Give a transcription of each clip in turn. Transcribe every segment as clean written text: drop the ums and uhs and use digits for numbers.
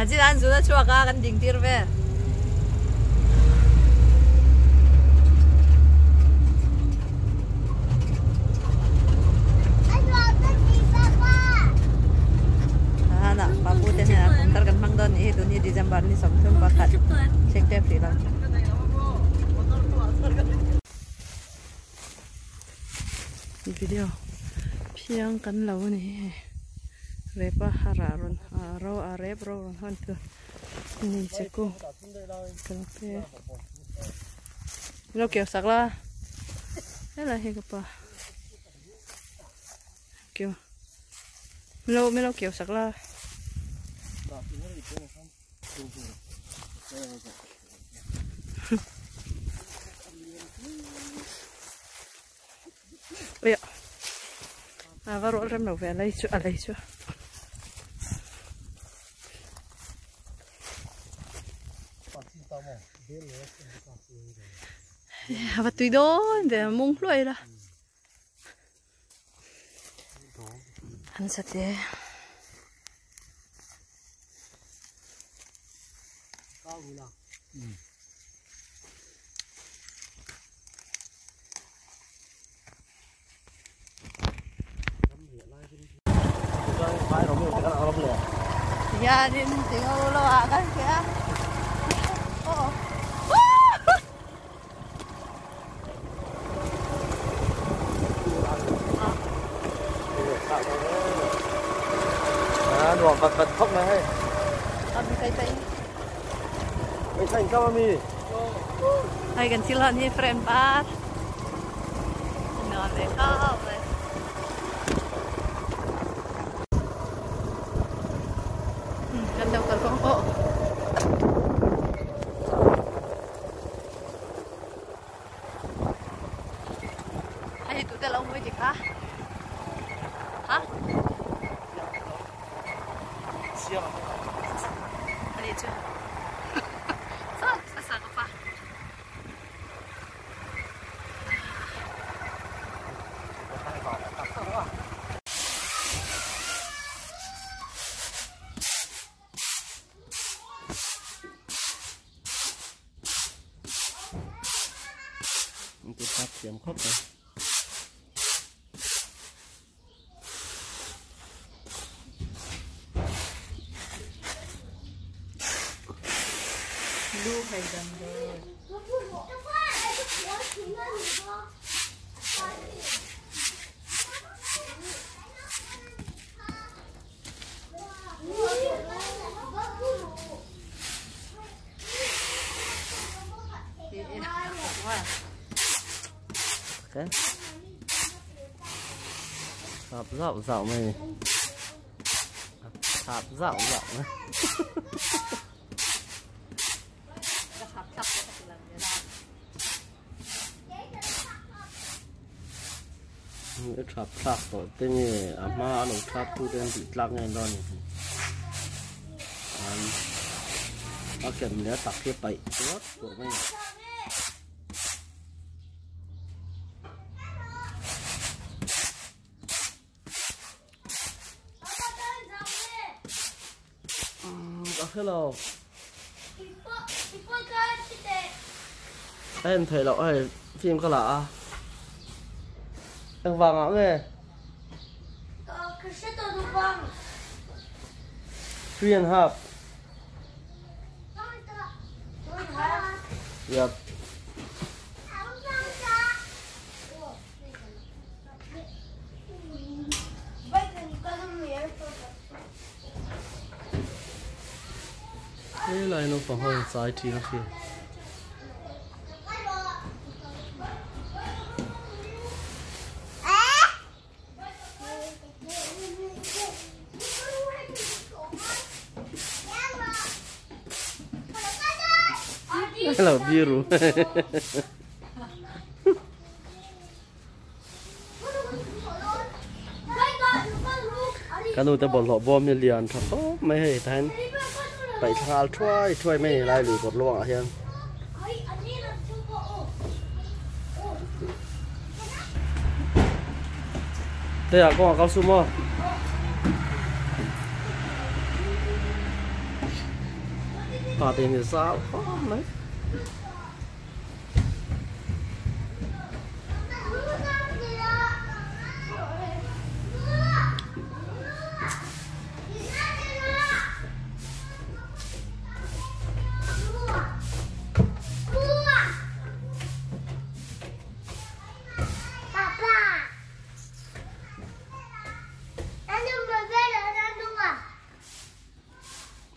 Chin an zun a chhuak a kan ding tir vel. Hana papu te hnenah kum thar kan hmang dawn nih hi tun hi December ni 31 thleng tep hrih lo. Video phiang kan lo a ni hei rep a a rah rawn a ro a rep ro rawn hawn chu ni che ku ka pe lo keu sak la helai hi ka pa keu lo lo keu sak la. Ui a va rual rem lo ve a lei chu a lei chu. A va tui dawn ve a mung hluai la. An sa te. Hianin tingo lo ah kan khe a. Oh. À, nuam vat vat khawp mai hei. Mei thla in kam ami. Hei kan thil hawn hi friend par. Nuam ve khawp mai. Kan lo kal kawng pawh. Hei tute lo mawi dik a. Ha? Ani chu. Saw a sa ka pa. Ti thap thiam khawp mai. Lu hai dam dawn. Okay. Thap zauh zauh mai. Thap zauh zauh mai. I thap thlak tawh te nge a hma a lo thap tu te an tih tlak nge dawn ni an a kem leh a tak hi a paih tuar tuar mai a Ka hre lo. A en theih loh hei film ka la a. Engvang ah nge? 3.5. Yep. Helai naupang ho in chai thin a hria. Hello biru. Ka nu te bawlhhlawh bawm hi lian tha khawp mai hei tah hian paih thla nghal thuai thuai mai a ni lai lui kawt luangah hian. Teiah kawngah kal suh maw? Pa te hi zau khawp mai.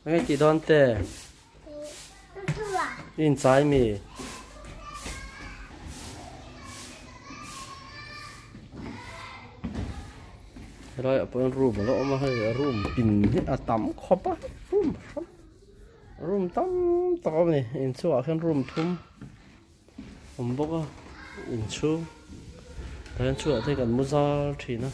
Enge tih dawn te? I inchai mi? Helai ah pawh hian room a lo awm a hei room pin hi a tam khawp a room hrang room tam tak a awm a ni inchungah khian room thum awm bawk a inchhung tah hian chhuah te kan mu zal thin a.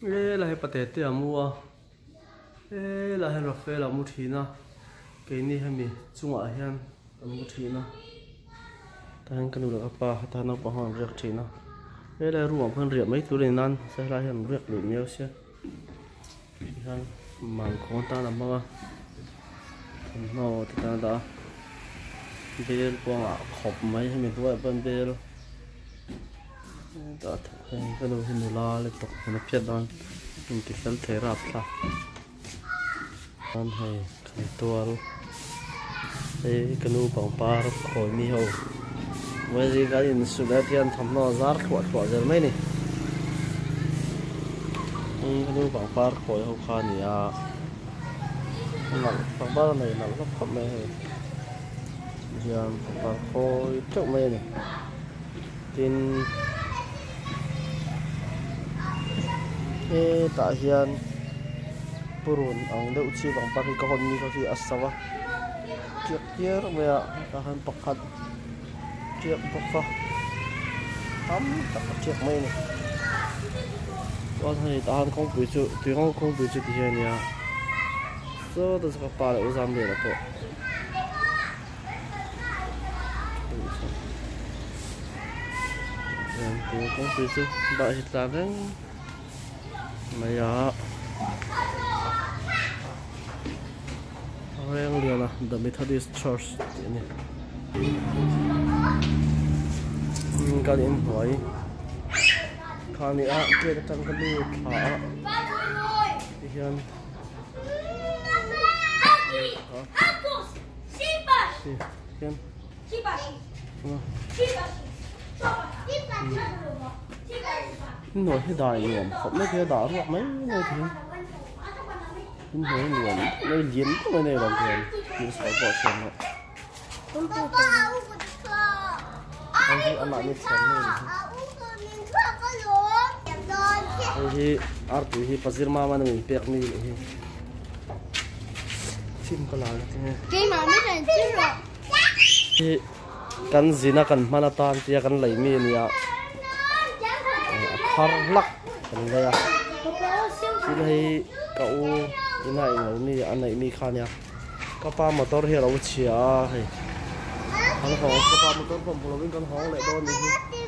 E la hei pate te a mu a e la hian Rafael a mu thin a keini hemi chungah hian an mu thin a tah hian ka nu leh ka pa heta naupang ho an riak thin a helai room ah pawh hian riah mai tur a ni nan helai hian an riak luh miau sia tihian mangkhawng tan a hmang a thawmhnaw te tan a dah a bel kuangah khawp mai hemi hnuaiah pawh hian bel. Hetah thawk hian ka nu hi nula le tawk hun a phiat dawn inti fel thei rap thla chuan hei kan tual hei ka nu pangpar khawi mi ho vawiin kan insuk ah hian thawmhnaw a zar thluah thluah zel mai a ni ka nu pangpar khawi ho kha a ni a pangpar a nei nalh hlawp khawp mai a hei hian pangpar khawi teuh mai a ni. Tin, hetah hian purun ang deuh chi pangpar hi ka hawn mi kha khi a so a, tiak tiar mai a hetah hian pakhat tiak bawk a, tam tak a tiak mai a ni. Chuan hei tah hian kawngpui chu tui kawngpui chu ti hian a nia sawta chu ka pa leh u Zamliana pawh. Kawngpui chu bah hi tlan reng mai a reng lian a the Methodist Church tih a ni kan inhnuai kha a ni a gate atang ka lut thla a tihian. Hnuai hi dai nuam khawp mai thei a dah ruak mai mai thei a hnuai nuam mai lian deuh mai nei lo hian thil sawi pawh a thiam loh hei hi amahni thiam mai a ni hei hi arpui hi pazir mama na min pek mi nih hi. Thim ka la tinge. Hi kan zina kan hman atan tia kan lei mi ania a thar hlak kan lei a tin hei ka u ina englo mi a neih mi kha ania ka pa motor hi a lo chhia a hei kan hawng ka pa motor pawh hmu lovin kan hawng leh dawn a ni hi.